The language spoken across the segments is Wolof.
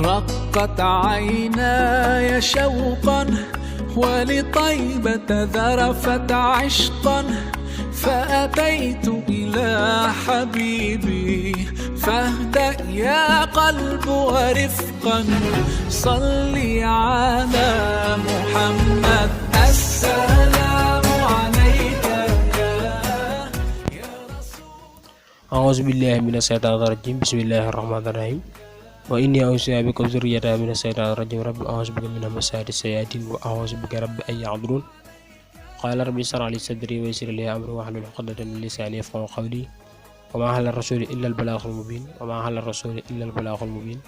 رقت عيناي شوقا ولطيبة ذرفت عشقا فأتيت إلى حبيبي فاهدأ يا قلب ورفقا صلي على محمد السلام عليك يا رسول. أعوذ بالله من الشيطان الرجيم بسم الله الرحمن الرحيم وإني أعوذ بك وذريتها من الشيطان الرجيم رب أعوذ بك من همزات الشياطين وأعوذ بك رب أن يحضرون قال رب اشرح لي صدري ويسر لي أمري واحلل عقدة من لساني يفقهوا قولي وما على الرسول إلا البلاغ المبين وما على الرسول إلا البلاغ المبين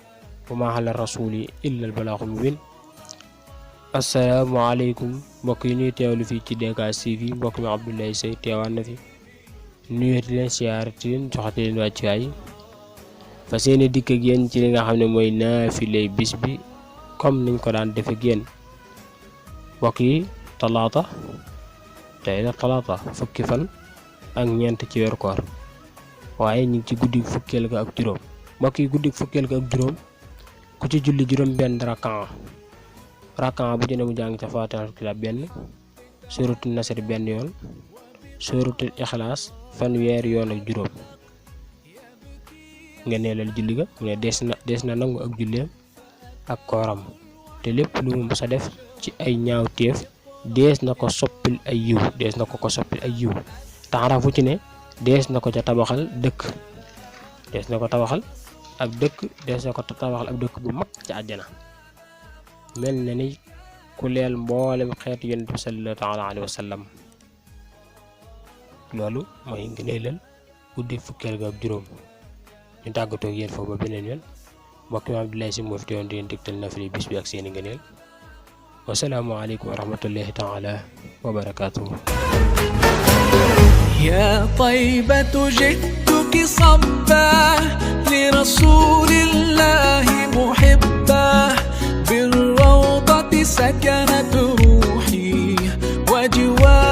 وما على الرسول إلا البلاغ المبين. asalaamaaleykum mbokk yi ñuy teewlu fii ci DKS TV mbokk mi Abdoulaye Seye teewaan na fi nuyooti leen siyaarati leen joxati leen wàccuwaay fas yéene dikk ak yéen ci li nga xam ne mooy naafilay bis bi comme niñ ko daan def ak yéen mbokk yi talaata tey la talaata fukki fan ak ñeent ci weeru koor waaye ñu ngi ci guddi fukkeel ga ak juróom mbokk yi guddi fukkeel ga ak juróom ku ci julli juróom benn rakan bu jëne mu jàng ca Faatihaatul Kitaab benn suratul Nasr benn yoon suratul Ixlaas fanweeri yoon ak juróom nga neelal julli ga mu ne des na nangu ak julleem ak kooram te lépp lu mu mës a def ci ay ñaawteef dees na ko soppil ay yiw taxarafu ci ne dees na ko ca tabaxal dëkk dees na ko tabaxal ab dëkk bu mag ca àjjana mel na ni ku leel mboolem xeetu yonent bi sallallahu taala alayhi wa sallam loolu mooy ngëneelal guddi fukkeel ga ak juróom ñu tàggatoo ak yéen foofu ba beneen yoon mbokk mi Abdoulaye Seye moo fi teewoon di leen digtal naafila bis bi ak seeni ngëneel wasalaamu aleykum wa rahmatullahi taala wa barakaatuhu. يا طيبة جئتك صبا لرسول الله محبا بالروضة سكنت روحي وجواري